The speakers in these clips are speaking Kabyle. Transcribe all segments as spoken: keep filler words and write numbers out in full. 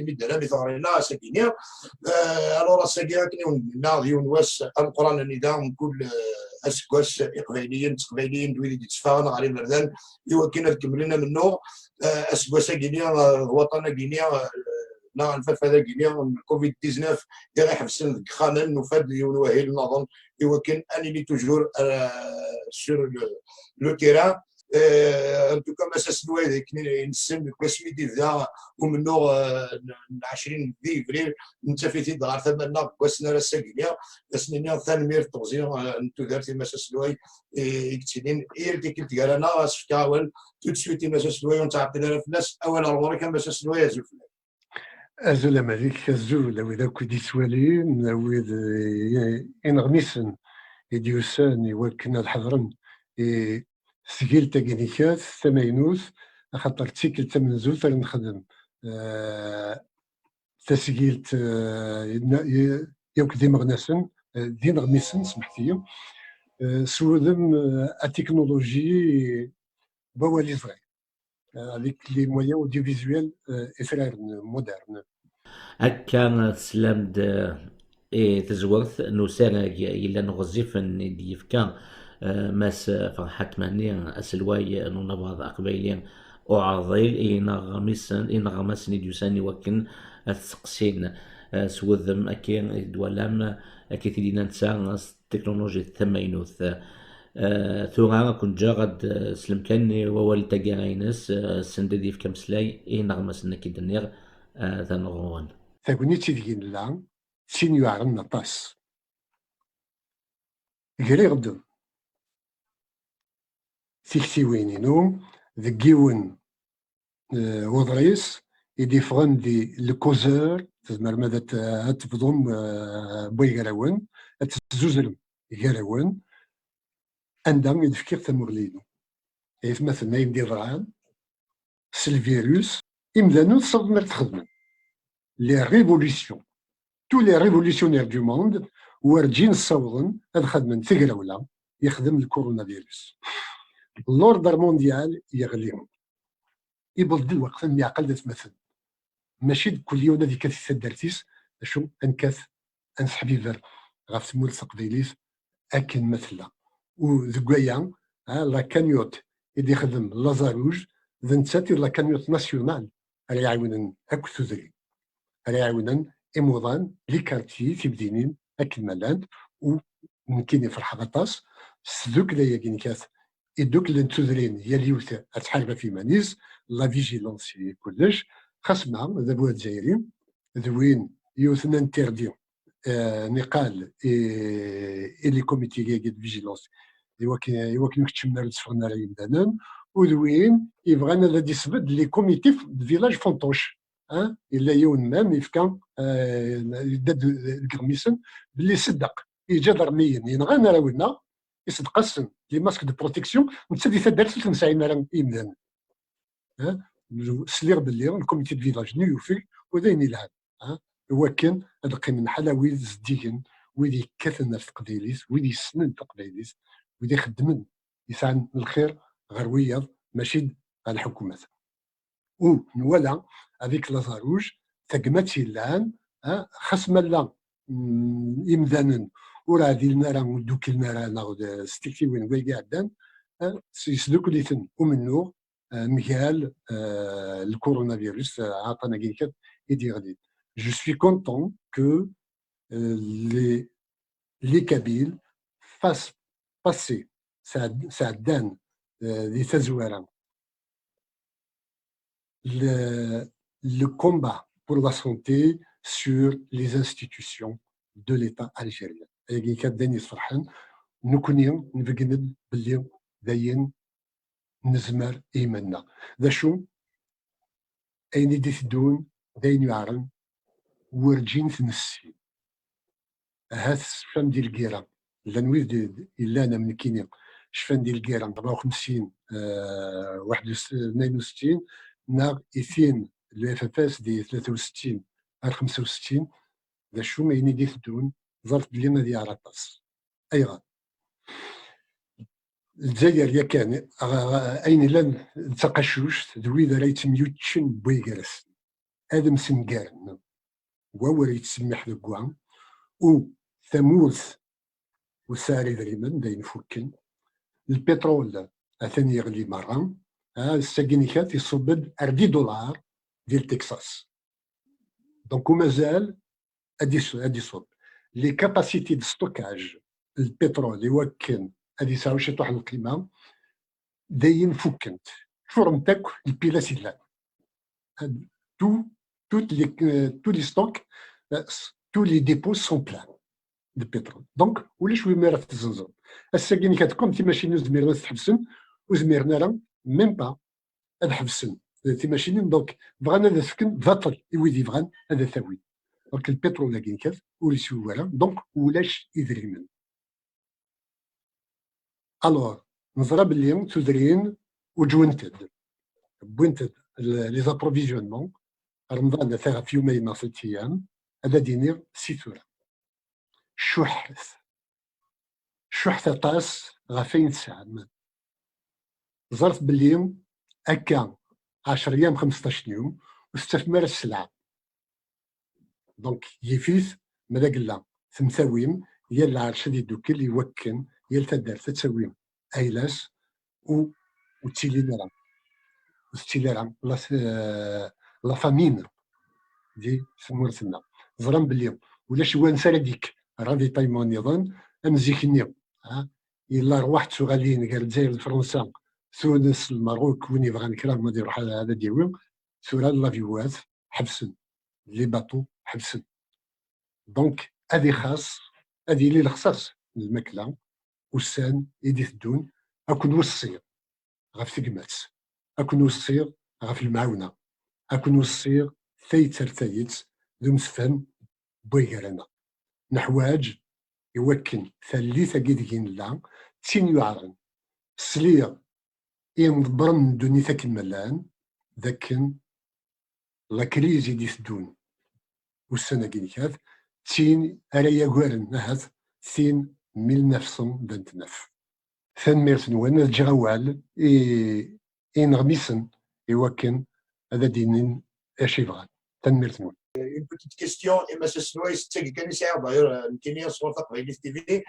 imi d-nerra mi teɣri-nneɣ ass-agi-nni. Euh, alors ass-agi akken i wen-nenna d yiwen wass ameqqran anida mkul euh, aseggas iqbayliyen d teqbayliyin d wid i d-yettfaɣen ɣer iberdan i wakken ad kemmlen amennuɣ. Euh, aseggas-agi-nni euh, d waṭṭan-agi-nni euh, neɣ lfafad-agi-nni n covid dix-neuf i ɣ-iḥebsen deg yexxamen, nufa-d yiwen wahil nniḍen i wakken ad nili toujours euh, sur le, le terrain. Euh, en tout cas, Mass Aselway d akken i nessen deg wasmi d-yebda umennuɣ euh, n ɛecrin di yebrir, nettaf-it-id ɣer tama-nneɣ deg wass-nni ara s-agini, ad s-nini tanemmirt teɣzi euh, n tudert i Mass Aselway i i yettilin i yal tikkelt gar-aneɣ. Ad s-fkeɣ awal tout de suite i Mass Aselway, ur nettɛeṭṭil ara fell-as. Awal ar ɣur-k a Mass Aselway, azul fell-ak. Azul a Malik, azul a wid akk i d-yettwalin, a wid eh, ineɣmisen i d-yusan i wakken ad ḥeḍren i tgilt-agi n ikat tamaynut, axaṭer d tikkelt tamenzut ara nexdem eh, tasgilt eh, n- i- yakk d imeɣnasen, eh, d ineɣmisen, semḥet-iyi, eh, s wudem eh, atiknuluji n wawal iẓri, eh, avec les moyens audiovisuels eh, israren, modernes. Akka teslam-d eh, i tezwert n usarag yellan ɣezzifen i d-yefka eh, Mass Ferḥat Mhenni, aselway n unabaḍ aqbayli uɛḍil, i ineɣmisen, ineɣmasen i d-yusan i wakken ad t-seqsin eh, s wudem akka i d-twalam, akka i t-id-yenna netta s teknulujit tamaynut. Eh, tura ad ken-ǧǧeɣ ad eh, slem kan i wawal n taggara-ines eh, send ad yefk ameslay i ineɣmasen akka i d-nniɣ eh, atan ɣur-wen. Tagnit ideg nella d tin yuɛren aṭas. Griɣ-d tiktiwin-inu deg yiwen eh, uḍris i d-yeffɣen di Le Causeur, tzemrem ad t- ad tebḍum eh, wway gar-awen, ad tezzuzrem gar-awen, anda i d-fkiɣ tamuɣli-inu. Aytmaten, ayen d-yeḍran s lvirus, imdanen ur ssawḍen ara ad t-xedmen. Les révolutions, tous les révolutionnaires du monde werǧin ssawḍen ad xedmen tagrawla yexdem le coronavirus. L'ordre mondial yeɣli. Iwweḍ-d lweqt ad nemyeɛqal d atmaten. Mačči d kul yiwen ad yekkat i taddart-is, acu ad nekkat ad nesseḥbiber ɣef tmurt taqbaylit akken ma tella. U deg waya, ah, la cagnotte i d-ixdem Lazarouge, d nettat i d la cagnotte nationale ara iɛiwnen akk tudrin, ara iɛiwnen imuḍan, les quartiers, timdinin akken ma llant, u nekkini ferḥeɣ aṭas s tdukla-agi n kat idukklen tudrin, yal yiwet ad tḥareb ɣef yiman-is, la vigilance i kullec, xas ma d abu azzayri d win yiwet n interdit eh, niqal i, i les comités-agi de vigilance i wakken i wakken ur keččmen ara ur d-sseffɣen ara yimdanen, u d win yebɣan ad d-isbedd les comités de village Fontoche, hein? Yella yiwen mam yefka eh, yedda-d deg iɣmisen belli seddeq iǧadarmiyen yenɣan arraw-nneɣ, iseddeq-asen les masques de protection, netta di taddart ur t-nesɛin ara yimdanen. Hein? Sliɣ belli le comité de village-nni yufeg u d ayen yelhan, hein? I wakken ad qqimen ḥala wid zeddigen, wid yekkaten ɣef teqbaylit, wid yessnen taqbaylit, wid ixeddmen, yesɛan lxir ɣer wiyaḍ, mačči d ɣer lḥukumat. U nwala avec Lazarouge tagmat yellan, hein, xas ma llan mm, imdanen ur ɛdilen ara, ur dduklen ara neɣ d s tiktiwin wayagi iɛeddan, eh, s- yesdukkel-iten umennuɣ eh, mgal eh, le coronavirus, eh, aɛṭan-agi n kat i d-yeɣlin. Je suis content que eh, les, les Kabyles fassent passer, sɛed- sɛeddan eh, di tazwara le, le combat pour la santé sur les institutions de l'État algérien. Ayagi kan d ayen yesferḥen, nekkni nbeggen-d belli d ayen nezmer i yiman-nneɣ. D acu? Ayen i d-iteddun d ayen yuɛren, werǧin t-nessin. Ahat tecfam di lgirra, llan wid d- yellan am nekkini cfan di lgirra rebɛa u xemsin, eh, waḥed u s- tnayen u settin, neɣ i tin le F F S di tlata u settin ar xemsa u settin. D acu ayen i d-iteddun? Ẓret belli ad yeɛr aṭas. Ayɣer? Lezzayer yakan, ɣ- ɣ- ayen yellan d taqacuct d wid ara yettemyuččen wway gar-asen. ad msengaren. Wa ur yettsemmiḥ deg wa, u tamurt ur tesɛi ara idrimen, d ayen fukken. Lpitrul atan yeɣli merra, ah, ass-agi nikat iṣubb-d ar dix dollars di Texas. Donc umazal ad is-, ad iṣubb. Les capacités de stockage n lpitrul i wakken ad yesɛu ciṭuḥ n lqima, d ayen fukkent. Ččurent akk lpilas yellan. Tout, toutes les, euh, tous les stocks, euh, tous les dépôts sont pleins de pétrole. Donc, ulac wi mi ara tezzenzeḍ. Ass-agi nekk ad kum timacinin ur zmiren ad ḥebsen, ur zmiren ara, même pas, ad ḥebsen timacinin. Donc, bɣan ad fken baṭel i wid yebɣan ad t-awin. Donc, lpitrul-agi nekkat ur yeswi ara. Donc, ulac idrimen. Alors, neẓra belli tudrin uǧwent-d, wwint-d l-, les approvisionnements, Remḍan ata ɣef yuma-ines n tiyam, ad d-iniɣ si tura. Cuḥḥet. Cuḥḥet aṭas ɣef ayen tesɛam. Ẓret belli akka ɛecra yam, xemseṭṭac yum, ur tettafem ara sselɛa. Donc, yif-it ma d agella temtawim, yal lɛerc ad iddukkel i wakken yal taddart ad tawi ayla-s, u ur ttilin ara, ur tettili ara la, eh, la famine di tmurt-nneɣ. Ẓran belli ulac wansa ara d-yekk ravitaillement nniḍen am zik-nni, ha? Yella rrwaḥ d tuɣalin gar Lezzayer d Fransa, Tunes, Lmerruk, win yebɣan kra ad iruḥ ad, ad d-yawi. Tura laviwat ḥebsen, les bateaux ḥebsen. Donc, ad ixaṣ, ad yili lexṣaṣ n lmakla ussan i d-iteddun, ad ken-weṣṣiɣ ɣef tegmat, ad ken-weṣṣiɣ ɣef lemɛawna, ad ken-weṣṣiɣ tayet ar tayet d umsefham n way gar-aneɣ. Neḥwaǧ i wakken tallit-agi deg i nella d tin yuɛren. Sliɣ i imḍebbren n ddunit akken ma llan, d akken la crise i d-iteddun ussan-agi nekkat, d tin ara yagaren ahat tin mille neuf cent vingt-neuf. Tanemmirt-nwen, ad ǧǧeɣ awal i, i ineɣmisen i wakken ad d-inin acu i bɣan. Tanemmirt-nwen. Une petite question, i Mass Aselway, d tagi kan i sɛiɣ, d'ailleurs, euh, nekkini sɣur Taqbaylit T V.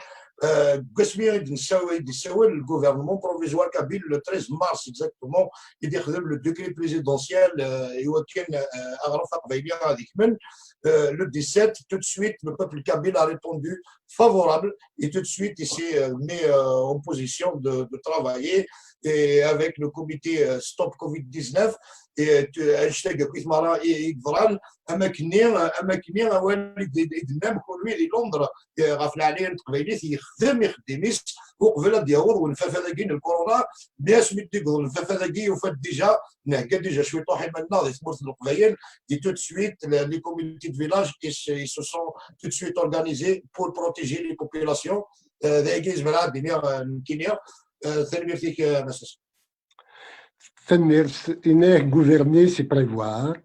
Euh, deg wasmi i d-nessaw-, i d-yessawel le gouvernement provisoire kabyle le treize mars exactement, i d-ixdem le décret présidentiel, euh, i wakken, euh, aɣref aqbayli ad ikmel. Euh, le dix-sept, tout de suite, le peuple kabyle a répondu favorable et tout de suite, il s'est, euh, mis, euh, en position de, de travailler et avec le comité, euh, Stop covid dix-neuf, et, euh, tu, hashtag Kuitmara et, et Gvral, amakken-nni, amakken-nni awal i d-, i d-tennam kunwi di Londres, eh, ɣef leɛnaya n teqbaylit, yexdem ixeddim-is uqbel ad d-yaweḍ wenfafad-agi n lkuruna. Mi asmi d-yewweḍ wenfafad-agi, yufa-d déjà, nhegga déjà cwiṭuḥ iman-nneɣ di tmurt n Leqbayel, et tout de suite, les, les comités de village, ils se, ils se sont tout de suite organisés pour protéger les populations. Eh, d ayagi i zemreɣ ad d-iniɣ, eh, nekkini. Eh, tanemmirt-ik, eh, Mass. Tanemmirt, yenna-yak gouverner, c'est prévoir.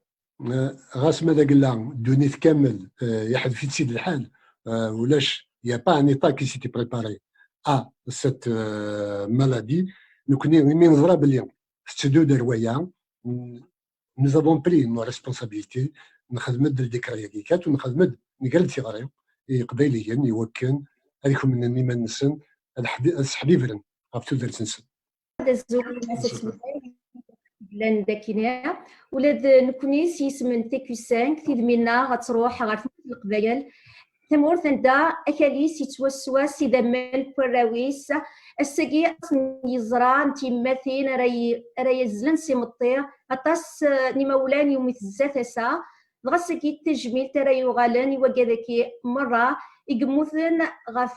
Eh, ɣas ma d agella, ddunit kamel, eh, yeḥdef-itt-id lḥal, eh, ulac, il y a pas un État qui s'était préparé à cette, euh, maladie. Nekni, imi neẓra belli tetteddu-d ar waya, n-, nous avons pris nos responsabilités, nexdem-d ldikrayagi kat, u nexdem-d, nger-d tiɣri i Iqbayliyen i wakken ad kemmlen iman-nsen, ad ḥdi-, ad sḥdibren ɣef tudert-nsen. Ad azul, Mass Aselway, llan dakini. Ula d nekni s yisem n T Q cinq, tidmi-nneɣ ad truḥ ɣer tmurt n Leqbayel, tamurt anda akal-is yettwasswa s idammen n warraw-is. Ass-agi, ass n yeẓra n tyemmatin ara y-, ara yazzlen s imeṭṭi, aṭas, eh, n imawlan iwumi tezza tasa, dɣa ass-agi d tajmilt ara yuɣalen i wagad-agi merra i yemmuten ɣef,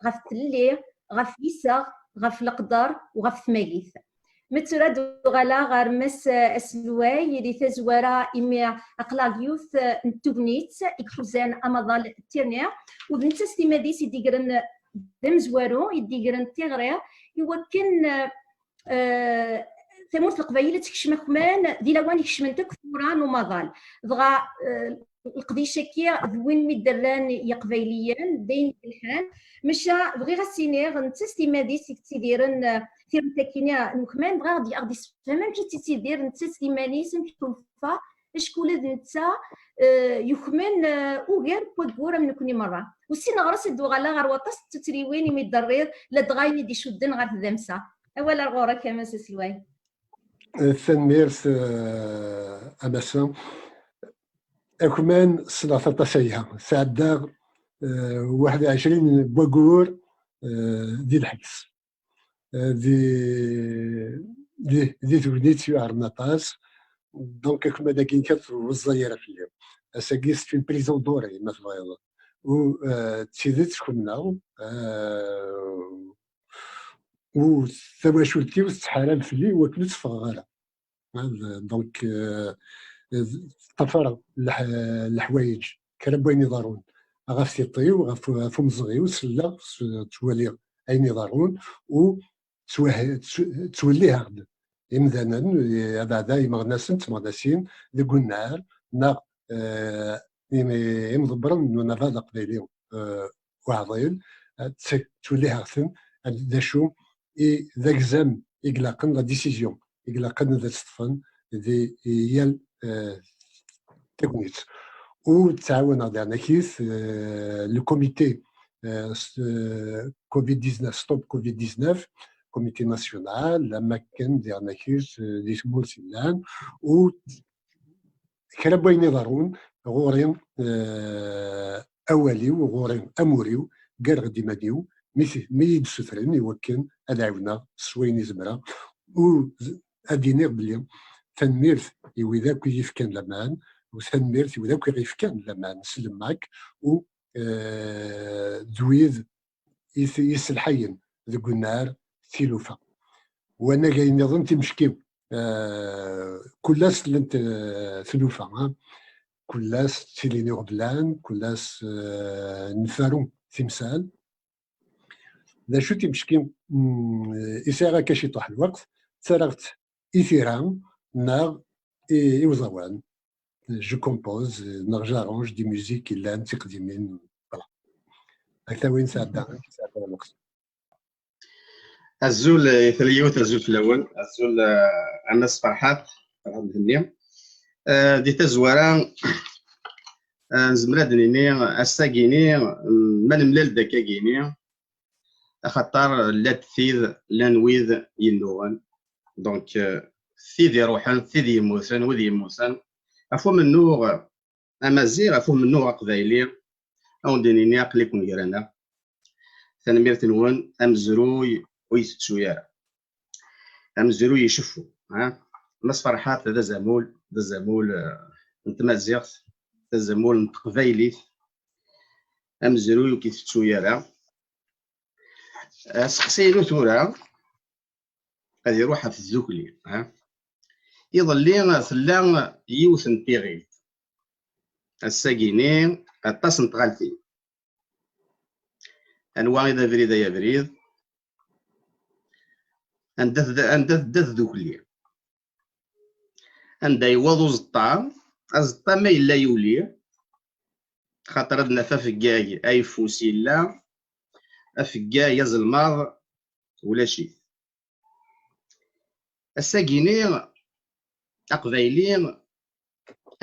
ɣef tlelli, ɣef yiseɣ, ɣef leqder u ɣef tmagit. Ma tura d-uɣaleɣ ɣer Mass Aselway di tazwara, imi aql-aɣ deg yiwet n tegnit i iḥuzan amaḍal n tirni, u d netta s timmad-is i d-igren d amezwaru, i d-igren tiɣri, i wakken, eh, tamurt n Leqbayel ad tekcem akman di lawan i kecment akk tura n umaḍal. Dɣa, eh, leqdic-agi d win mi d-rran Yiqbayliyen, d ayen yelhan. Maca bɣiɣ ad s-iniɣ, netta s timmad-is i yettidiren, eh, tiremt-agi n ukman, bɣiɣ ad aɣ-d-yessefhem amek i tt-ittidir netta s timmad-is, amek i tufa acku ula d netta, eh, yukmen, eh, ugar n waggur am nekni merra. U si neɣres i d-uɣaleɣ ɣer waṭas n tuttriwin imi d-terriḍ, ladɣa ayen i d-icudden ɣer tdamsa. Awal ar ɣur-k, a Mass aselway. Tanemmirt, eh, a Massa. Akman ssneɣ-t aṭas aya. Sɛeddaɣ, eh, waḥed u ɛecrin n waggur, eh, di lḥebs. Eh, di, di, di tegnit yuɛren aṭas. Donc, akman-agi kan ur ẓẓay ara fell-i. Ass-agi, c'est une prison dorée, ma tebɣiḍ. U, eh, d tidet, kemneɣ, eh, u tawacult-iw tettḥaram fell-i wakken ur tteffɣeɣ ara. Donc, eh, ṭṭafareɣ leḥ-, leḥwayeǧ, kra n wayen iḍerrun ɣef tiṭ-iw, ɣef, ɣef umzeɣ-iw, selleɣ, s-, ttwaliɣ ayen iḍerrun, u ttweh-, ttw-, ttwelliheɣ-d imdanen, eh, abeɛda imeɣnasen d tmeɣnasin deg unnar, neɣ, eh, im-, imḍebbren n unabaḍ aqbayli, eh, uɛḍil, eh, tt-, ttwelliheɣ-ten d acu i d agzam i ilaqen, la décision i ilaqen ad tt-ṭṭfen di yal, eh, tagnit. U ttɛawaneɣ di ɛnakit, eh, le comité, eh, s-, eh, covid dix-neuf, stop covid dix-neuf, comité national, am akken di ɛnakit, eh, di tmurt yellan, u kra n wayen iḍerrun ɣur-i, eh, awal-iw, ɣur-i amur-iw, ggareɣ-d iman-iw, mi t-, mi yi-d-ssutren i wakken ad ɛiwneɣ s wayen i zemreɣ. U z-, ad d-iniɣ belli tanemmirt i wid akk i yi-fkan laman, u tanemmirt i wid akk i ɣ-ifkan laman s lemmak, u, eh, d wid i t-, yesselḥayen deg unnar tilufa. Wanag ayen nniḍen timecki, eh, kul ass llant, eh, tlufa, ha? Kul ass ttilin iɣeblan, kul ass, eh, nfaru timsal. D acu timecki, mm, i sɛiɣ akka ciṭuḥ lweqt, ttarraɣ-tt i tira neɣ i, i uẓawan. Je compose, neɣ j'arrange des musiques yellan d tiqdimin. Voilà. Ata win sɛedda, sɛedda lweqt. Azul, eh, i tala yiwet, azul fell-awen. Azul, eh, a Mass Ferḥat, Ferḥat Mhenni. Eh, di tazwara, eh, nezmer ad d-nini ass-agini, mm, ma nemlal-d akkagini, axaṭer llant tid, llan wid yennuɣen. Donc, eh, tid iruḥen, tid yemmuten, wid yemmuten. Ɣef umennuɣ amaziɣ, ɣef umennuɣ aqbayli, ad wen-d-nini aql-iken gar-aneɣ. Tanemmirt-nwen, amezruy ur itettu ara. Amezruy iceffu, ha? Mass Ferḥat d azamul, d azamul, eh, n tmaziɣt, d azamul n teqbaylit. Amezruy ur k-itettu ara. Aseqsi-inu tura ad iruḥ ɣef tdukli, ha? Iḍelli tella yiwet n tiɣilt. Ass-agini aṭas n tɣaltin. Anwa i d abrid ay abrid? Anda td-, anda tedda tdukli? Anda yewweḍ uẓeṭṭa? Aẓeṭṭa ma yella yuli, xaṭer ad naf afeggag ayeffus yella, afeggag azelmaḍ ulac-it. Ass-agini aqbayli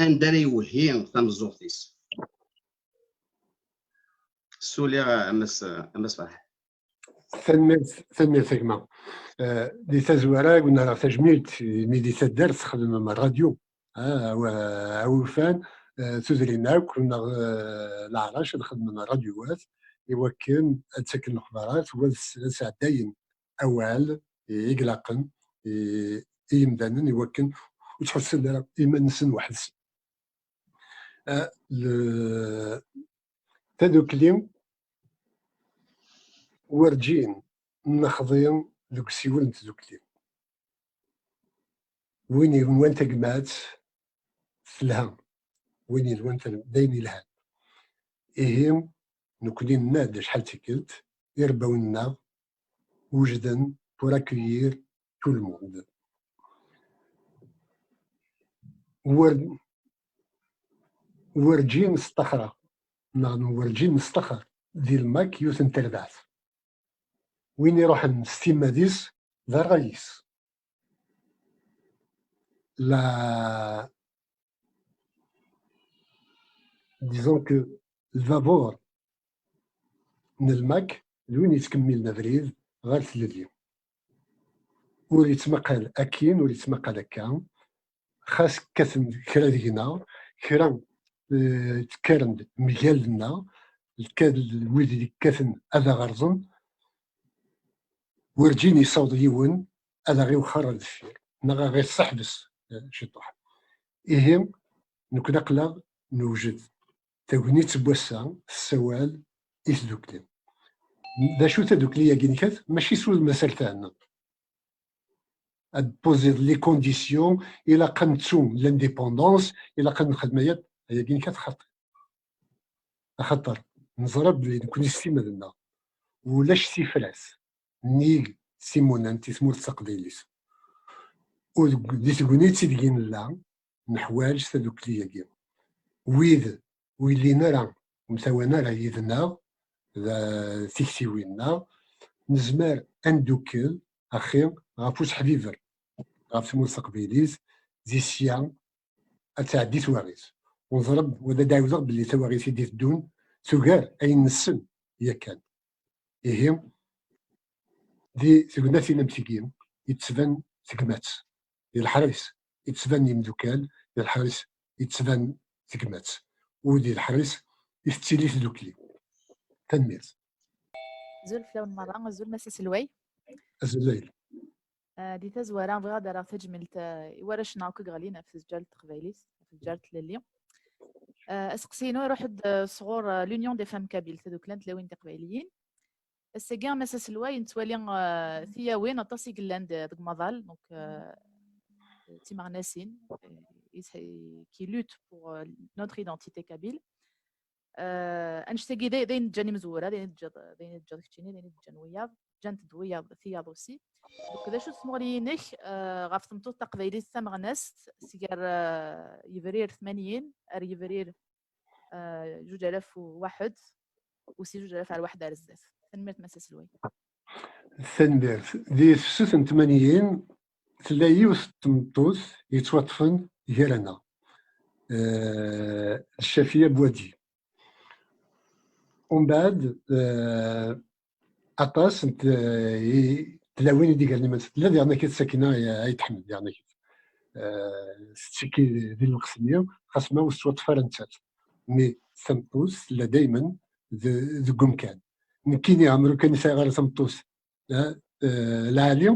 anda ara iwehhi tameẓẓuɣt-is? Suliɣ a Mass, a Mass Ferḥat. Tanemmirt, tanemmirt a gma. Eh, di tazwara, gneɣ tajmilt imi di taddart txedmem rradyu, ah, aw-, awufan, eh, tudrin akk neɣ, eh, leɛrac ad xedmen rradyuwat i wakken ad ttaken lexbarat u ad s-, ad sɛeddayen awal i, i ilaqen i, i yimdanen i wakken ur ttḥussun ara iman-nsen weḥd-sen. Eh, le-, tadukli werǧin nexḍi deg usiwel n tdukli. Win yenwan tagmat telha, win yenwan tag-, d ayen yelhan. Ihi, nekkni nenna-d acḥal d tikkelt, irebbawen-nneɣ wejden pour accueillir tout le monde. Wer-, werǧin staxreɣ, neɣ werǧin nestaxer di lmak yiwet n terbaɛt. Win iruḥen s timmad-is, d ṛṛay-is. La, Disons que lbabuṛ n lmak d win yettkemmilen abrid ɣer tlelli. Ur yettmaqal akkin, ur yettmaqal akka. Xas kkaten kra deg-neɣ, kra, eh, kkaren-d mgal-nneɣ, lkad wid yekkaten ad aɣ-rẓen, werǧin yessaweḍ yiwen ad aɣ-iwexxer ar deffir, neɣ aɣ-iseḥbes, eh, ciṭuḥ. Ihi, nekkni aql-aɣ newjed. Tagnit n wass-a tessawal i tdukli. D acu tadukli-agi-nnek? Mačči s wudem asertan. Ad poser les conditions, ilaq ad nettu l'indépendance, ilaq ad nexdem aya, ayagi-nnek xaṭi. Axaṭer neẓra belli nekkni s timmad-nneɣ ulac tifrat nnig timunent i tmurt taqbaylit. U deg, di tegnit ideg i nella, neḥwaǧ tadukli-agi. Wid ur yellin ara, ur mtawan ara yid-neɣ, d tiktiwin-nneɣ, nezmer ad ndukkel axi ɣef useḥbiber ɣef tmurt taqbaylit, di sya ad tɛeddi twaɣit. Ur neẓra, wa d ad ɛiwdeɣ belli tawaɣit i d-iteddun tugar ayen nessen yakan. Ihi, di tegnatin am tigi, yettban tegmat. Di leḥris, yettban yimdukal, di leḥris, yettban tegmat. U di leḥris, i tettili tdukli. Tanemmirt. Azul fell-awen merra, azul Mass Aselway. Azul a yelli. Ah, di tazwara, bɣiɣ ad d-rreɣ tajmilt, ah, i warrac-nneɣ akk i yeɣlin ɣef tezǧalt n teqbaylit, ɣef tezǧalt n tlelli. Ah, aseqsi-inu iruḥ-d, ah, sɣur, ah, l'Union des Femmes Kabyles, tadukla n tlawin tiqbayliyin. Ass-agi, a Mass Aselway, nettwali, ah, tiyawin aṭas i yellan d-, deg umaḍal, donc, ah, d timeɣnasin, eh, is-, qui luttent pour, ah, notre identité kabyle. Ah, annect-agi d, d ayen ǧǧan imezwura, d ayen ǧǧiḍ, d ayen ǧǧiḍ keččini, d ayen ǧǧan wiyaḍ, ǧǧant-d wiyaḍ, tiyaḍ aussi. Donc, d acu-tt tmuɣli-inek, ah, ɣef tmeṭṭut taqbaylit tameɣnast, seg ar, ah, yebrir tmanyin ar yebrir, ah, zuǧ alaf u waḥed, u si zuǧ alaf ar waḥed ar zdat? Tanemmirt, Mass Aselway. Tanemmirt. Di tefsut n tmanyin, tella yiwet n tmeṭṭut yettwaṭṭfen gar-aneɣ. Eh, Cafiya Bouadi. Umbeɛd, eh, aṭas n t-, i tlawin i d-igren iman-nsent. Tella diɣen akit Sakina, eh, Ayt Ḥmed, diɣen akit. Eh, tettekki di lweqt-nni, xas ma ur tettwaṭṭef ara nettat. Mi tameṭṭut tella daymen de-, deg umkan. Nekkini, ɛemru kan i sɛiɣ ara tameṭṭut, eh, eh, lɛali,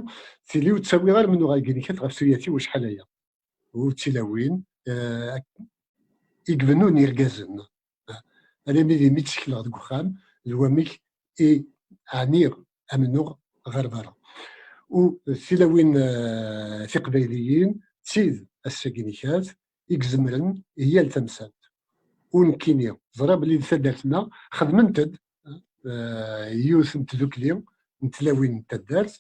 tili ur ttawiɣ ara mennuɣ ayen ikat ɣef tuyat-iw acḥal aya. U d tilawin, eh, i ibennun irgazen. Alami d imi ttekleɣ deg uxxam, d wamek i ɛniɣ amennuɣ ɣer berra. U tilawin, eh, tiqbayliyin, d tid ass-agi nikat, i izemren i yal tamsalt. U nekkini, ẓriɣ belli di taddart-nneɣ xedment-d, eh, yiwet n tdukli n tlawin n taddart,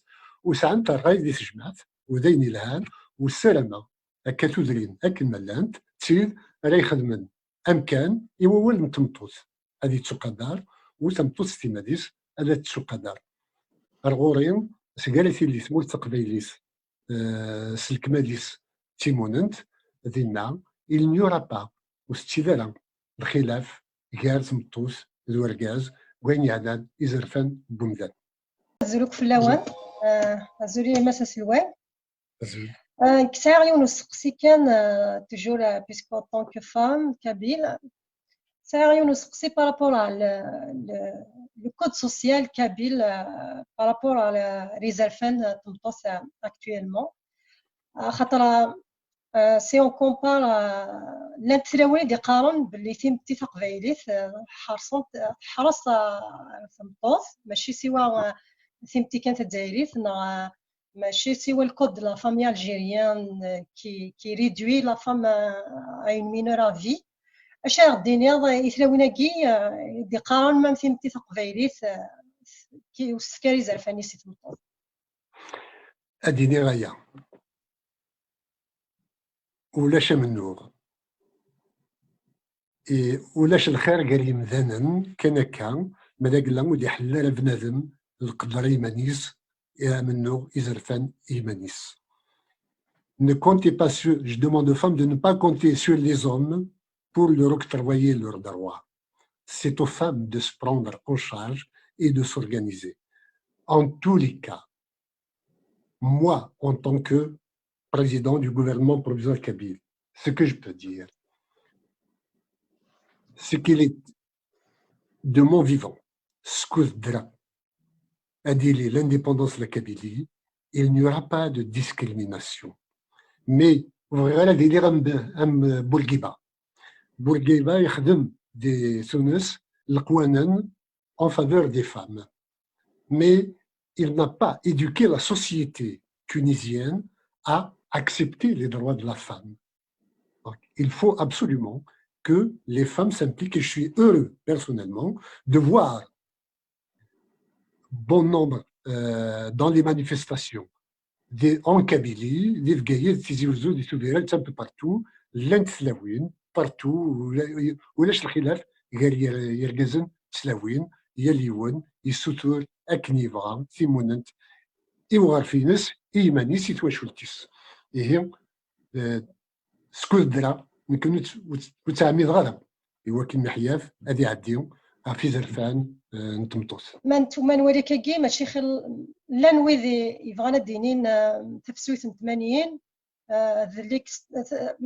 u sɛant ṛṛay di tejmaɛt, u d ayen yelhan, u ssarameɣ akka tudrin akken ma llant, d tid ara ixedmen amkan i wawal n tmeṭṭut ad yettuqadar, u tameṭṭut s timmad-is ad tettuqadar. Ar ɣur-i, seg ara tili tmurt taqbaylit, eh, s lekmal-is d timunent, dinna, il n'y aura pas, ur tettili ara lxilaf gar tmeṭṭut d urgaz deg wayen yeɛnan izerfan n wemdan. Azul akk fell-awen. Eh, azul a Mass Aselway. Azul. Eh, nekk sɛiɣ yiwen usteqsi kan, eh, toujours, eh, puisque en tant que femme kabyle, sɛiɣ yiwen usteqsi par rapport à le, le, le code social kabyle, eh, par rapport à le, les izerfan, eh, n tmeṭṭut, eh, actuellement. Axaṭer, eh, si on compare, eh, llant tlawin i d-iqqaren belli timetti taqbaylit, eh, ḥeṛṣent, eh, teḥreṣ, eh, tameṭṭut, mačči siwa, eh, timetti kan tazzayrit, neɣ, eh, mačči siwa le code de la famille algérienne, eh, qui, qui réduit la femme, eh, à une mineure à vie. Acu ara ɣ-d-tiniḍ, eh, i tlawin-agi, eh, i d-iqqaren même timetti taqbaylit, eh, qui, ur s-tefki ara izerfan-is i tmeṭṭut? Ad d-iniɣ aya. Ulac amennuɣ. I, ulac lxir gar yimdanen kan akka, ma d agella ur d-iḥellel ara bnadem lqedr i yiman-is, i amennuɣ, izerfan i yiman-is. Ne comptez pas sur, je demande aux femmes de ne pas compter sur les hommes pour leur octroyer leurs droits. C'est aux femmes de se prendre en charge et de s'organiser. En tous les cas, moi, en tant que président du gouvernement provisoire kabyle, ce que je peux dire, c'est qu'il est de mon vivant, skud dra, ad yili l'indépendance de la Kabylie, il n'y aura pas de discrimination. Mais, bɣiɣ ara ad iliɣ am, am Bourguiba. Bourguiba yexdem di Tunes leqwanen en faveur des femmes. Mais il n'a pas éduqué la société tunisienne à accepter les droits de la femme. Donc, il faut absolument que les femmes s'impliquent. Et je suis heureux, personnellement, de voir bon nombre euh, dans les manifestations de, en Kabylie, di Bgayet, Tizi Ouzou, di Tubiret, un peu partout, llant tlawin, partout, ulac lxilaf gar yergazen d tlawin, yal yiwen yessutur akken yebɣa timunent i uɣref-ines, i yiman-is, i twacult-is. Ihi, skud dra, nekk ur ttɛemmideɣ ara i wakken miḥyaf ad iɛeddi ɣef izerfan n tmeṭṭut. Ma nettuman wali kagi, mačči xil, llan wid yebɣan ad d-inin tafsut n tmanyin, d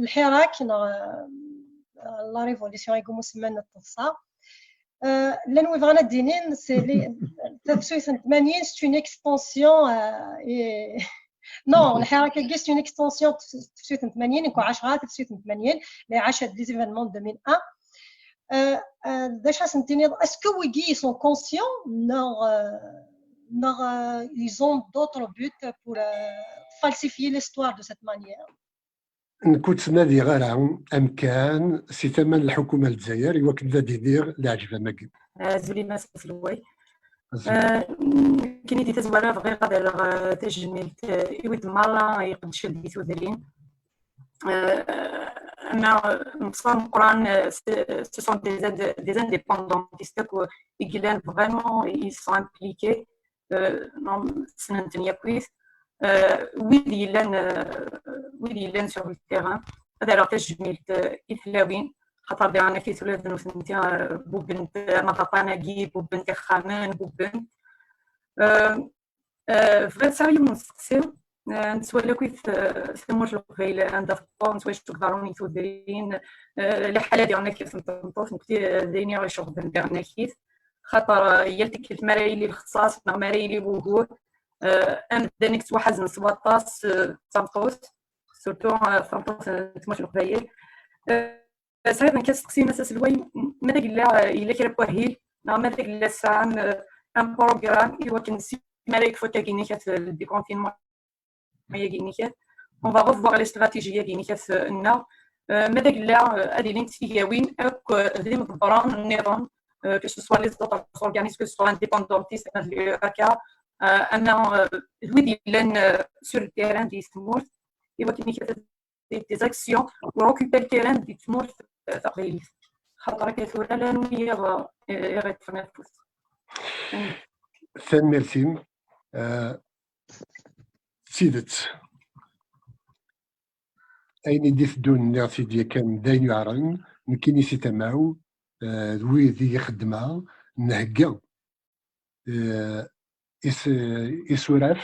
lḥirak neɣ la révolution i gumusemman n teḍsa. Llan wid bɣan ad d-inin tafsut n tmanyin, c'est une extension. Non, lḥirak-agi, c'est une extension n tefsut n tmanyin, nekk ur ɛaceɣ ara tafsut n tmanyin, mais ɛaceɣ les événements de deux mille un. D acu ad sen-tiniḍ? Est-ce que wigi ils sont conscients neɣ neɣ ils ont d'autres buts pour falsifier l'histoire de cette manière? Nekk ur ttnadiɣ ara amkan si tama n lḥukuma n Lezzayer i wakken ad d-iniɣ leɛǧeb am wagi. Azul a Mass Aselway. Nekkini di tazwara bɣiɣ ad rreɣ tajmilt i wid merra iqeddcen di tudrin. Ama meqsar meqqran, ce sont des indépendantistes akk i yellan vraiment, ils sont impliqués. Ssnen-ten yakk. Wid yellan, wid yellan sur le terrain, ad rreɣ tajmilt i tlawin, xaṭer diɣen akk ula d nutenti bubbent amaḍaṭan-agi, bubbent ixxamen, bubbent. Bɣiɣ ad sɛiɣ yiwen n usteqsi. Nettwali akk tamurt n Leqbayel anda teqqur, nettwali akk iḍarren i tudrin, liḥala diɣen akk n tmeṭṭut, nekk d ayen i ɣ-iceɣben diɣen akk. Xaṭer yal tikkelt mi ara yili lexṣaṣ neɣ mi ara yili wugur, amdan i yettwaḥazen s waṭas d tameṭṭut, surtout tameṭṭut n tmurt n Leqbayel. Sɛiɣ kan asteqsi, a Mass Aselway, ma d yella, yella kra n wahil neɣ ma d yella tesɛam un programme i wakken si mi ara yekfu akkagi-nni kat le déconfinement yagi-nni kat, on va revoir les stratégies yagi-nni kat-nneɣ. Ma d yella ad ilint tigawin akk d imḍebbren nniḍen, que ce soit les autres organismes, que ce soit indépendantistes, ama d l'U E A K, ama d wid yellan sur le terrain di tmurt, i wakken-nni kat des actions pour occuper le terrain di tmurt taqbaylit. Xaṭer akka tura llan wiyaḍ i ɣ-iṭṭfen afus. Tanemmirt-im. D tidet, ayen i d-iteddun nniɣ-t-id yakan d ayen yuɛren, nekkini si tama-w d wid i xeddmeɣ, nhegga isuraf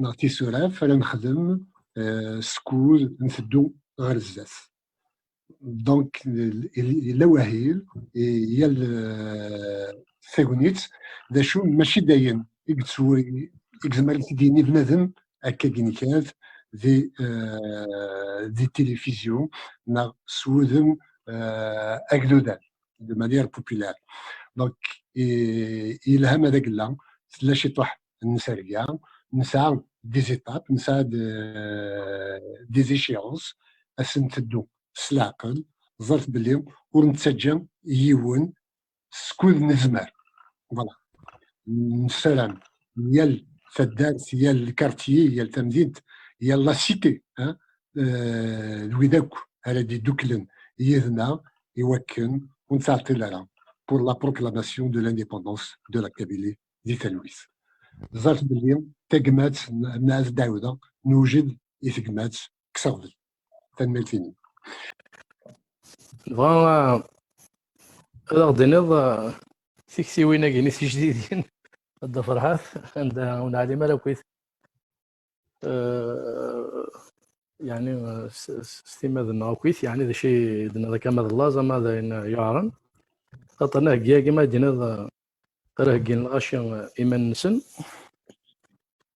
neɣ tisuraf ara nexdem skud nteddu ɣer zdat. Donc, yella wahil i yal tagnit, d acu, mačči d ayen i yezmer ad t-id-yini bnadem akka ginikat di tilifizyu neɣ s wudem agdudan, de manière populaire. Donc, yelha ma d agella, tella ciṭuḥ n nserga, nesɛa des étapes, nesɛa des échéances, ad sen-teddu s leɛqel, ẓret belli ur nettaǧǧa yiwen skud nezmer. Voilà. Nessaram yal taddart, yal quartier, yal tamdint, yal la cité, d wid akk ara d-idduklen yid-neɣ i wakken ur nettɛeṭṭil ara pour la proclamation de l'indépendance de la Kabylie di talwit. Ẓret belli tagmat, ad d-ɛawdeɣ, newjed i tegmat deg useɣdel. Tanemmirt-inem. Nebɣa, uh, ad aɣ-d-tiniḍ, uh, tiktiwin-agi-nni tijdidin, a Dda Ferḥat, anda ur neɛlim ara akkit. Uh, yeɛni, uh, s, s, s timmad-nneɣ akkit, yeɛni d acu i d-nniḍ akka, ama d laẓ, ama d ayen yuɛren. Xaṭer naheggi-agi ma d-tiniḍ, uh, ara heggin lɣaci iman-nsen.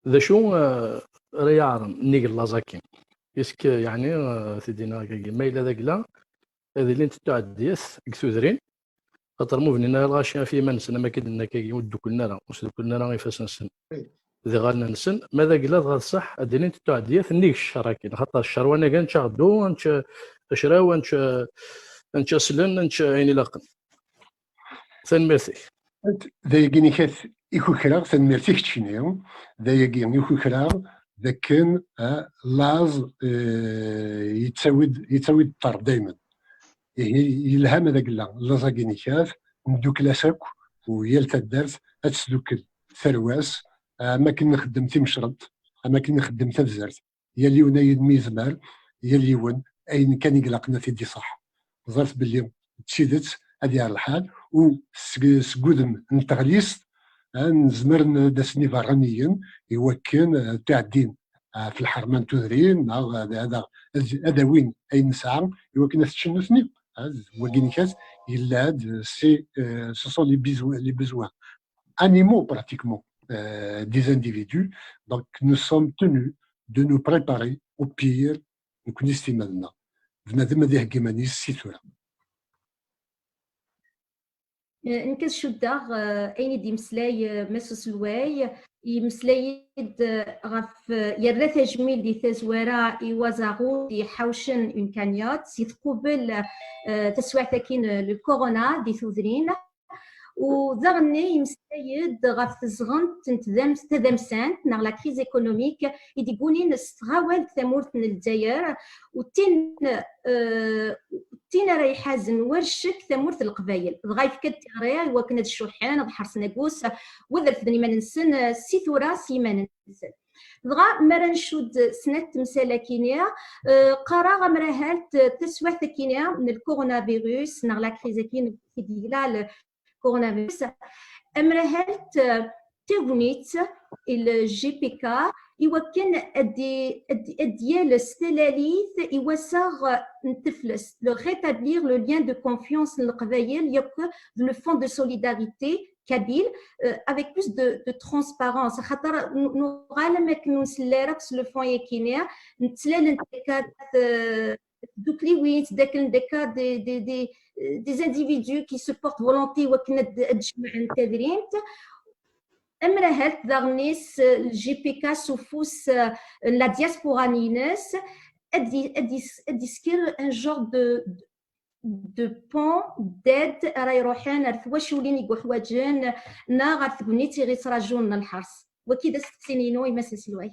D acu, eh, ara yaɛren nnig n laẓ-agi? Est-ce que, yeɛni, eh, tiddi-nneɣ akkagi, ma yella d agla, ad ilint ttuɛeddiyat deg tudrin, xaṭer ma ur bnin ara lɣaci ɣef yiman-nsen, am akka i d-nenna akkagi, ur dduklen ara, ur sduklen ara ifassen-nsen d iɣallen-nsen, ma d agla dɣa d ṣṣeḥ, ad ilint ttuɛeddiyat nnig ccer-agi, xaṭer ccer wanagan, nečča aɣeddu, nečča acraw, nečča, nečča aslen, nečča ayen ilaqen. Tanemmirt-ik. D ayagi i k-, i kukreɣ, tanemmirt i keččini, d ayagi i kukreɣ, d akken, ah, laẓ, eh, yettawi-d, yettawi-d ṭṭerf daymen. Ihi, yelha ma d agla, laẓ-agi n ikat, ndukkel-as akk, u yal taddart ad tesdukkel tarwa-s, am akken nxeddem timecreḍt, am akken nxeddem tabzert. Yal yiwen ayen mi yezmer, yal yiwen ayen kan i ilaqen ad t-id-iṣaḥ. Ẓret belli d tidet ad yaɛer lḥal, u seg, seg udem n teɣlist, ah, nezmer n-, ad asen iberraniyen i wakken, ah, ad ttɛeddin, ah, ɣef lḥerma n tudrin, neɣ ad, ad, ad, ad awin ayen nesɛa i wakken ad t-ččen nutni. Ah, wagi n ikat yella-d, c'est, euh, ce sont les besoins, les besoins animaux pratiquement, euh, des individus. Donc nous sommes tenus de nous préparer au pire, nekkni s timmad-nneɣ. Bnadem ad iheggi iman-is si tura. Eh, nekk ad cuddeɣ, eh, ayen i d-imeslay, eh, Mass uselway, imeslay-d, eh, ɣef, eh, yerra tajmilt di tazwara i wazaɣu d-iḥawcen une cagnotte, si tqubel, eh, taswiɛt-agi n, eh, le corona di tudrin. U daɣen imeslay-d ɣef tezɣent n tdam-, tadamsant neɣ la crise économique i d-iggunin s tɣawalt tamurt n Lezzayer, u d tin, eh, d tin ara iḥazen war ccek tamurt n Leqbayel. Dɣa yefka-d tiɣri i wakken ad cuḥḥen, ad ḥersen agus, u ad refden iman-nsen, eh, si tura s yiman-nsen. Dɣa mi ara ncudd snat temsal akini, eh, qqareɣ amrahalt, eh, taswiɛt akini n le coronavirus neɣ la crise akini i d-yegla le coronavirus. Amrahalt, eh, tagnit i le G P K i wakken ad d-, ad d-, ad d-yales talalit i wassaɣ n teflest, le rétablir le lien de confiance n Leqbayel yakk d le fonds de solidarité kabyle, euh, avec plus de, de transparence. Xaṭer n-, nuɣal am akken ur nsell ara s le fonds yakini, nettlal-d akka, euh, tdukliwin, ttdaklen-d akka des, des, des, euh, des individus qui se portent volontiers i wakken ad, ad d-jemɛen tadrimt. Amrahalt daɣen-is, euh, le G P K s ufus, euh, n la diaspora-ines, ad d-, ad d-, ad d-isker un genre de, de pont d'aide ara iruḥen ar twaculin i yuḥwaǧen neɣ ar tegnit i ɣ-ittrajun n lḥers? Wagi d asteqsi-inu i Mass aselway.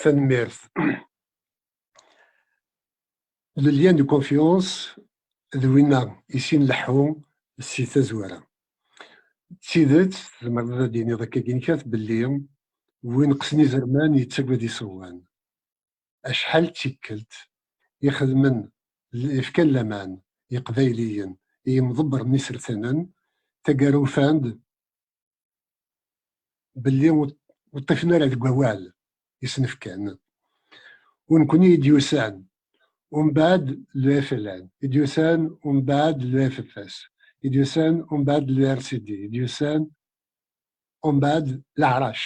Tanemmirt. Le lien de confiance d winna i sin leḥḥu si tazwara. D tidet, tzemreḍ ad d-tiniḍ akkagi kan belli win qqsen izerman yettagad iṣewwan. Acḥal d tikkelt i xedmen, fkan laman Iqbayliyen i yimḍebbren isertanen, taggara ufan-d belli ur, ur ṭṭifen ara deg wawal i sen-fkan. U nekkni i d-yusan umbeɛd le F L N, i d-yusan umbeɛd le F F S, i d-yusan umbeɛd le R C D, i d-yusan umbeɛd leɛrac.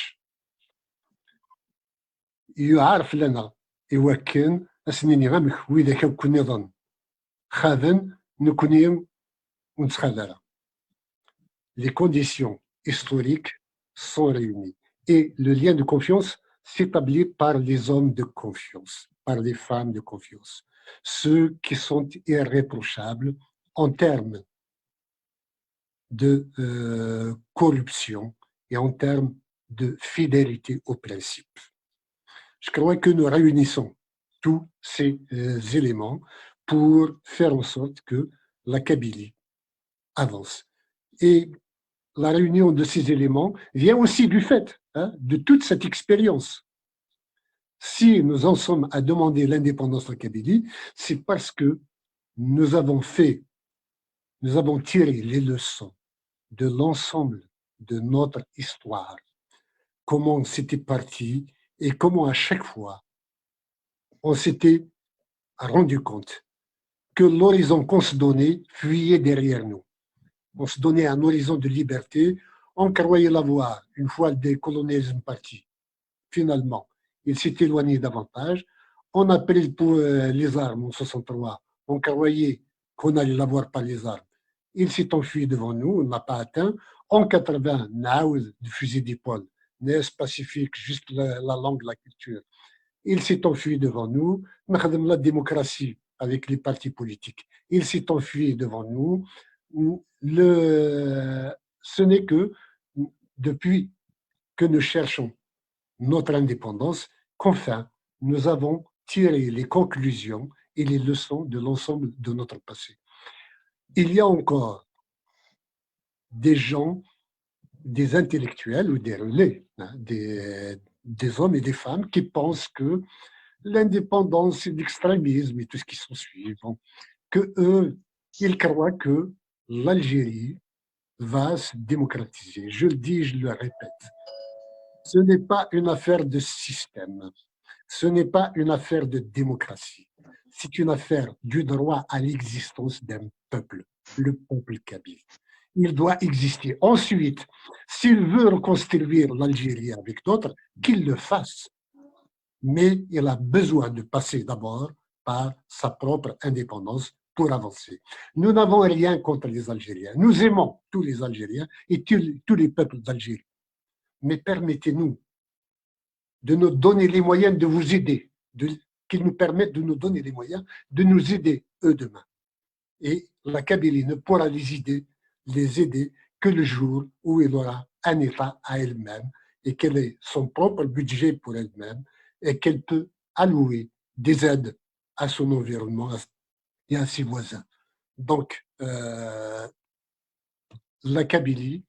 Yuɛer fell-aneɣ i wakken ad sen-nini amek widak akk nniḍen xaben, nekkni ur nettxab ara. Les conditions historiques sont réunies et le lien de confiance s'établit par les hommes de confiance, par les femmes de confiance, ceux qui sont irréprochables en termes de, euh, corruption et en termes de fidélité aux principes. Je crois que nous réunissons tous ces, euh, éléments pour faire en sorte que la Kabylie avance. Et la réunion de ces éléments vient aussi du fait, hein, de toute cette expérience. Si nous en sommes à demander l'indépendance de la Kabylie, c'est parce que nous avons fait, nous avons tiré les leçons de l'ensemble de notre histoire, comment c'était parti et comment à chaque fois on s'était rendu compte que l'horizon qu'on se donnait fuyait derrière nous. On se donnait un horizon de liberté, on croyait l'avoir une fois le décolonialisme parti. Finalement, il s'est éloigné davantage. On a pris le pou- euh, les armes en soixante-trois, on croyait qu'on allait l'avoir par les armes. Il s'est enfui devant nous, on ne l'a pas atteint. En quatre-vingts, نعاود, de fusil d'épaule, ناس pacifique, juste la, la langue, la culture. Il s'est enfui devant nous. نخدم la démocratie avec les partis politiques. Il s'est enfui devant nous. Le, ce n'est que depuis que nous cherchons notre indépendance qu'enfin nous avons tiré les conclusions et les leçons de l'ensemble de notre passé. Il y a encore des gens, des intellectuels ou des relais, hein, des, des hommes et des femmes qui pensent que l'indépendance et l'extrémisme et tout ce qui s'ensuit, bon, que eux, ils croient que l'Algérie va se démocratiser. Je le dis, je le répète, ce n'est pas une affaire de système, ce n'est pas une affaire de démocratie, c'est une affaire du droit à l'existence d'un peuple, le peuple kabyle. Il doit exister. Ensuite, s'il veut reconstruire l'Algérie avec d'autres, qu'il le fasse. Mais il a besoin de passer d'abord par sa propre indépendance pour avancer. Nous n'avons rien contre les Algériens. Nous aimons tous les Algériens et tous tous les peuples d'Algérie. Mais permettez-nous de nous donner les moyens de vous aider, de, qu'ils nous permettent de nous donner les moyens de nous aider eux demain. Et la Kabylie ne pourra les aider, les aider que le jour où elle aura un État à elle-même et qu'elle ait son propre budget pour elle-même et qu'elle peut allouer des aides à son environnement et à ses voisins. Donc, euh, la Kabylie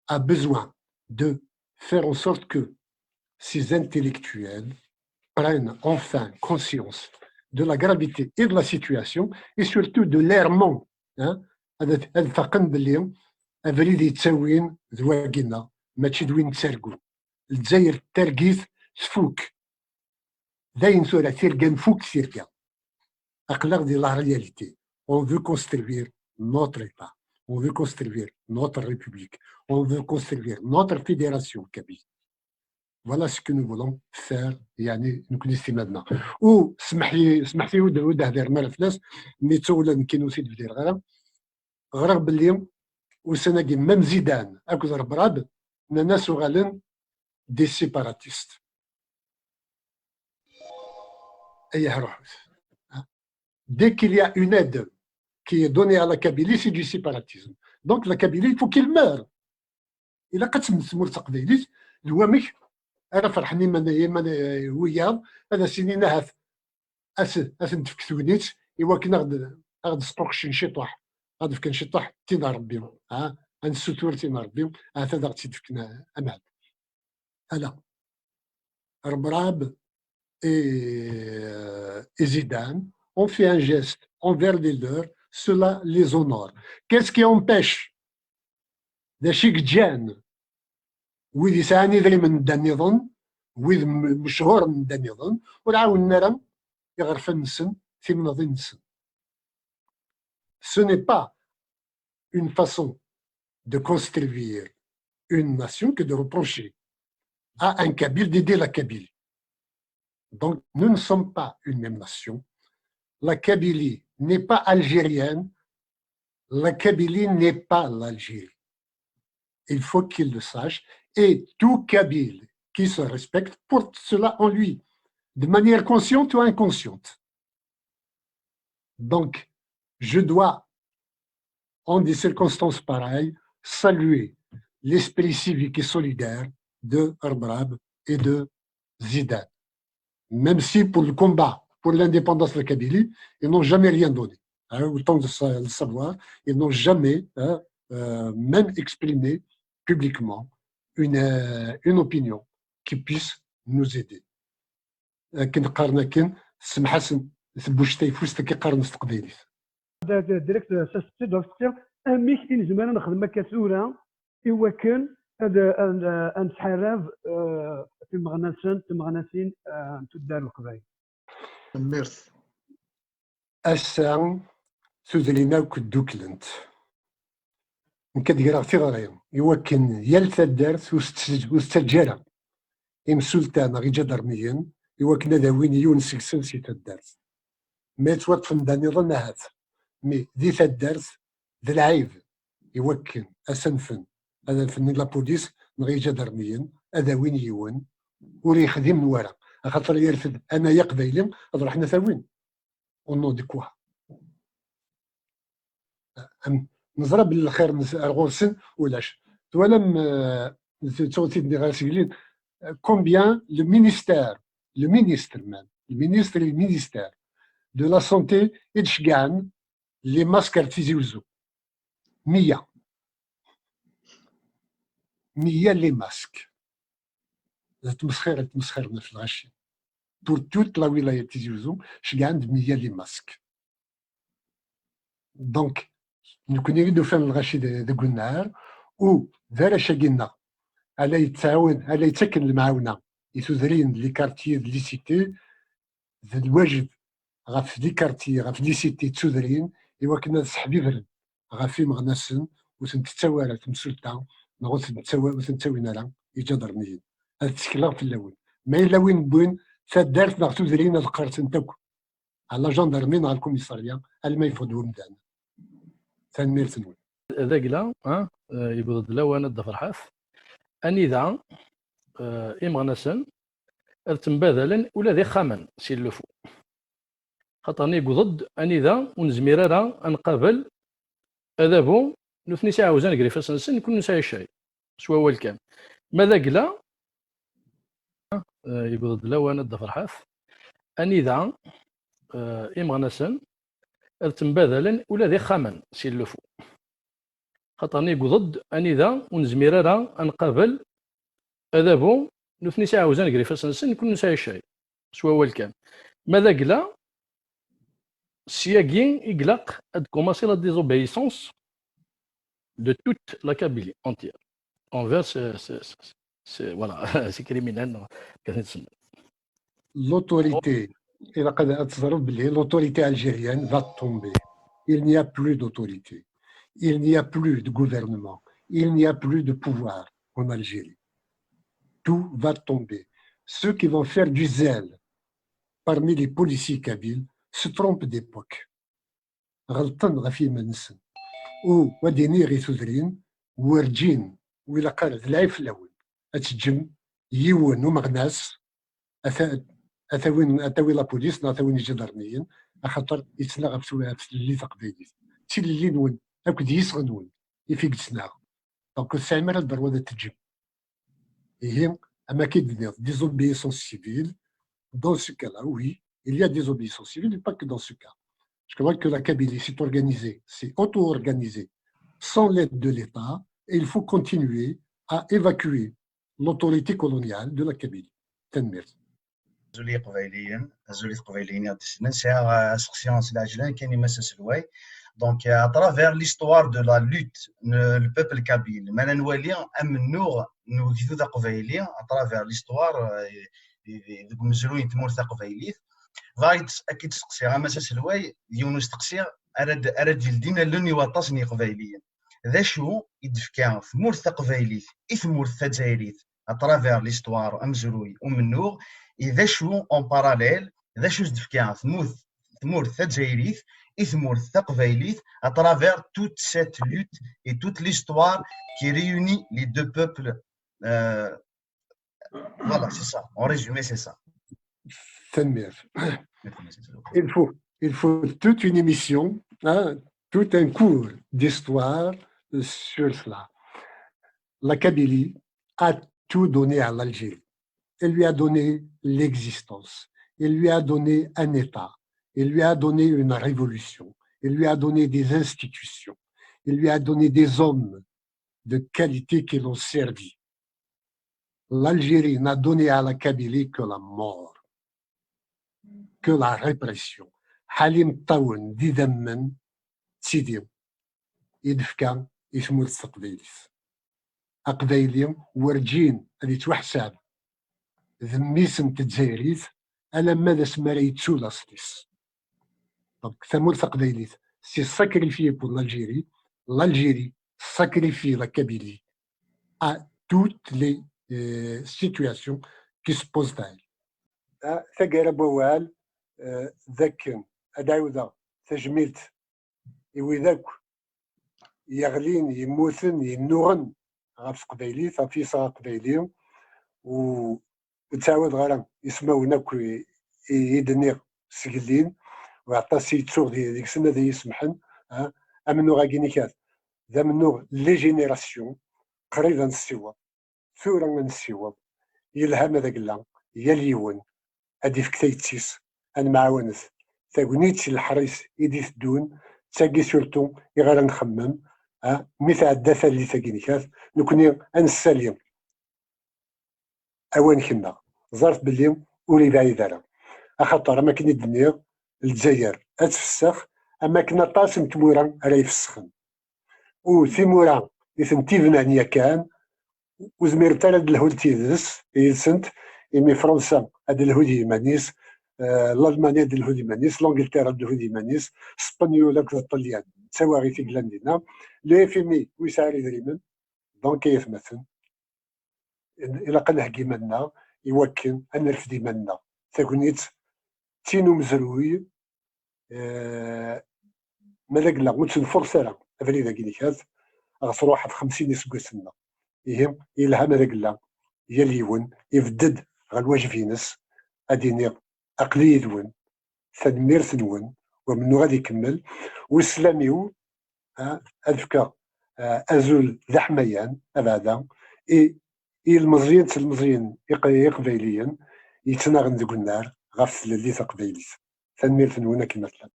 a besoin de faire en sorte que ces intellectuels prennent enfin conscience de la gravité et de la situation et surtout de l'errement. Hein, ad faqen belli abrid yettawin d wagina, mačči d win ttargun. Lezzayer targit tfuk. Dayen tura tirga nfuk tirga. Aql-aɣ di la réalité. On veut construire notre État. On veut construire notre République. On veut construire notre fédération kabyle. Voilà ce que nous voulons faire, يعني, nekkni s timmad-nneɣ. U smeḥ-iyi, ur d-hdireɣ ara fell-as, mi ttawla nekkini ur t-id-bdireɣ ara. Ɣriɣ belli ussan-agi même Zidane akked Rebrab nnan-as uɣalen des séparatistes. Ay ahruḥut. Dès qu'il y a une aide qui est donnée à la Kabylie, c'est du séparatisme. Donc la Kabylie, il faut qu'il meure. Ilaq ad temmet tmurt taqbaylit, d wamek ara ferḥen iman, iman wiyaḍ, ad as-inin ahat ad s-, ad sen-tefk tegnit i wakken ad ɣ-d-, ad ɣ-d-sṭuqcen ciṭuḥ, ad fken ciṭuḥ tin n Rebbi, ha? Ad nessutur tin n Rebbi, ahat ad aɣ-tt-id-fken amɛad. Ala. Rebrab et, et Zidane ont fait un geste envers les leurs, cela les honore. Qu'est-ce qui empêche? D acu i yeǧǧan wid yesɛan idrimen n dda nniḍen, wid m-, mechuren n dda nniḍen, ur ɛawnen ara iɣerfan-nsen, timnaḍin-nsen? Ce n'est pas une façon de construire une nation que de reprocher à un Kabyle d'aider la Kabylie. Donc, nous ne sommes pas une même nation. La Kabylie n'est pas algérienne. La Kabylie n'est pas l'Algérie. Il faut qu'il le sache. Et tout Kabyle qui se respecte porte cela en lui, de manière consciente ou inconsciente. Donc, je dois, en des circonstances pareilles, saluer l'esprit civique et solidaire de Rebrab et de Zidane. Même si pour le combat pour l'indépendance de la Kabylie, ils n'ont jamais rien donné. Hein, autant de sa-, le savoir, ils n'ont jamais, hein, euh, même exprimé publiquement une, euh, une opinion qui puisse nous aider. Akken qqaren akken, semḥ-asen tebbuct tayeffust akka qqaren s teqbaylit. Direct, amek i nezmer ad nexdem akka tura i wakken ad nesḥarab timeɣnasen timeɣnasin n tuddar n Leqbayel? Tanemmirt. Ass-a, tudrin akk dduklent. Nekk ad greɣ tiɣri i wakken yal taddart ur tettaǧǧa ara imsulta neɣ iǧadarmiyen i wakken ad awin yiwen seg-sen si taddart. Ma yettwaṭṭfen-d aniḍen ahat, mi di taddart d lɛib i wakken ad s-anfen, ad anfen la police neɣ iǧadarmiyen ad awin yiwen ur yexdim n wara, axaṭer yerfed anay aqbayli ad ruḥen ad t-awin. Au nom de quoi? Neẓra belli lxir ar ɣur-sen ulac. Twalam, tuɣ-t-id-nniɣ ass-agi, combien le ministère, le ministre même, le ministre et le ministère de la santé i d-ceggɛen les masques ar Tizi Uzzu? Meyya. Meyya les masques. D tmesxir, d tmesxir n lɣaci. Pour toute la wilaya Tizi Uzzu, ceggɛen-d meyya les masques. Donc, nekni i d-ufan lɣaci deg unnar, u d arrac-agi-nneɣ, ala yettɛawan, ala yettaken lemɛawna i tudrin, les quartiers, les cités, d lwajeb ɣef les quartiers, ɣef les cités d tudrin, i wakken ad sseḥbibren ɣef imeɣnasen, ur ten-tettawi ara temsulta, neɣ ur ten-ttawin ara iǧadarmiyen. Ad ttekleɣ fell-awen. Ma yella win wwin taddart neɣ tudrin, ad qqersen akk à la gendarmerie neɣ à le commissariat alma yeffeɣ-d wemdan. Tanemmirt-nwen. D agla, yewweḍ-d lawan a Dda Ferḥat, anida imeɣnasen ad ttembadalen ula d ixxamen si llufu. Xaṭer yewweḍ-d anida ur nezmir ara ad nqabel adabu, nutni sɛiwzan gar ifassen-nsen, nekkni nesɛi ccay. S wawal kan. Ma d agla, yewweḍ-d lawan a Dda Ferḥat, anida imeɣnasen ad ttembadalen ula d ixxamen si llufu. Xaṭer yewweḍ-d anida ur nezmir ara ad nqabel adabu, nutni sɛiwzan gar ifassen-nsen, nekkni nesɛi ccay. S wawal kan. Ma d agla, syagi i ilaq ad tkumaṣi la désobéissance de toute la Kabylie entière envers ce, ce, ce, ce, voilà, ces criminels, non, l'autorité, l'autorité algérienne va tomber. Il n'y a plus d'autorité. Il n'y a plus de gouvernement. Il n'y a plus de pouvoir en Algérie. Tout va tomber. Ceux qui vont faire du zèle parmi les policiers kabyles se trompent d'époque. Ɣelṭen ɣef yiman-nsen. U ad iniɣ i tudrin, werǧin, ur ilaq ara, d lɛib fell-awen, ad teǧǧem yiwen umeɣnas ad tawi la police neɣ ad tawi iǧadarmiyen, axaṭer yettnaɣ ɣef tlelli taqbaylit. D tilelli-nwen akked yiseɣ-nwen i fi yettnaɣ. Donc ur tesɛim ara lderwa ad teǧǧem. Ihi, am akka i d-tenniḍ, désobéissance civile, dans ce cas-là, oui, il y a désobéissance civile, mais pas que dans ce cas. Je crois que la Kabylie s'est organisée, s'est auto-organisée sans l'aide de l'État, et il faut continuer à évacuer l'autorité coloniale de la Kabylie. Tanemmirt. Azul i Iqbayliyen, azul i Teqbayliyin i ɣ-d-isellen. Sɛiɣ aseqsi s lɛejlan kan i Mass aselway. Donc, à travers l'histoire de la lutte n le peuple kabyle, ma la nwali amennuɣ n ugdud aqbayli à travers l'histoire, deg umezruy n tmurt taqbaylit, bɣiɣ ad k-id-steqsiɣ, a Mass aselway, d yiwen usteqsi ara d-yeldin allen i waṭas n Yiqbayliyen. D acu i d-tefka tmurt taqbaylit i tmurt tazzayrit à travers l'histoire, amezruy umennuɣ, et d acu en parallèle, d acu i d-tefka tmurt, tmurt tazzayrit i tmurt taqbaylit à travers toute cette lutte et toute l'histoire qui réunit les deux peuples. Euh, voilà, c'est ça. En résumé, c'est ça. Tanemmirt. Il faut, il faut toute une émission, hein, tout un cours d'histoire sur cela. La Kabylie a tout donné à l'Algérie. Elle lui a donné l'existence. Elle lui a donné un État. Elle lui a donné une révolution. Elle lui a donné des institutions. Elle lui a donné des hommes de qualité qui l'ont servi. L'Algérie n'a donné à la Kabylie que la mort, que la répression. ḥala imeṭṭawen d idammen d tidi i d-tefka i tmurt taqbaylit. Aqbayli werǧin ad yettwaḥsab d mmi-s n Tezzayerit alamma d asmi ara yettu laṣel-is. Donc, tamurt taqbaylit s'est sacrifiée pour l'Algérie, l'Algérie sacrifie la Kabylie à toutes les euh, situations qui se posent à elle. Ah, taggara n wawal, euh, d akken ad ɛiwdeɣ tajmilt i wid akk yeɣlin, yemmuten, yennuɣen ɣef teqbaylit, ɣef yiseɣ aqbayli, u ur ttɛawadeɣ ara ismawen akk i, i, i d-nniɣ sgellin, u aṭas i yettuɣ di-, deg-sen ad iyi-semḥen, ah, amennuɣ-agi nikat d amennuɣ n les générations, qrib ad nessiweḍ, tura ad nessiweḍ, yelha ma d agella, yal yiwen ad d-ifk tayet-is, ad nemɛawanet. Tagnit n leḥris i d-iteddun, d tagi surtout i ɣer ad nxemmem, ah, mi tɛedda tallit-agi nikat, nekni ad nessali awanek-nneɣ. Ẓret belli ur yebɛid ara. Axaṭer, am akken i d-nniɣ, Lezzayer ad tfessex, am akken aṭas n tmura ara ifessxen. U timura i tent-ibnan yakan, ur zmirent ara ad lhunt yid-s, yid-sent, imi Fransa ad d-telhu d yiman-is, eh, Lalmanya ad d-telhu d yiman-is, Langliṭer ad d-telhu d yiman-is, Spenyul akked Ṭṭelyan d tawaɣit i yellan dinna. Le F M I ur yesɛi ara idrimen, donc ay atmaten, ilaq ad nheggi iman-nneɣ i wakken ad nerfed iman-nneɣ. Tagnit d tin umezruy, eh, ma d agella ur ttneffuret ara abrid-agi nikat, ɣef truḥ ɣef xemsin iseggasen-nneɣ. Ihi, yelha ma d agella yal yiwen ibedd-d ɣer lwajeb-ines, ad d-iniɣ aql-i yid-wen, tanemmirt-nwen, u amennuɣ ad ikemmel, u sslam-iw, ah, ad fkeɣ, ah, azul d aḥmayan, abeɛda, i, i yilmeẓyen d telmeẓyin iq-, iqbayliyen yettnaɣen deg unnar ɣef tlelli taqbaylit. Tanemmirt-nwen akken ma tellam.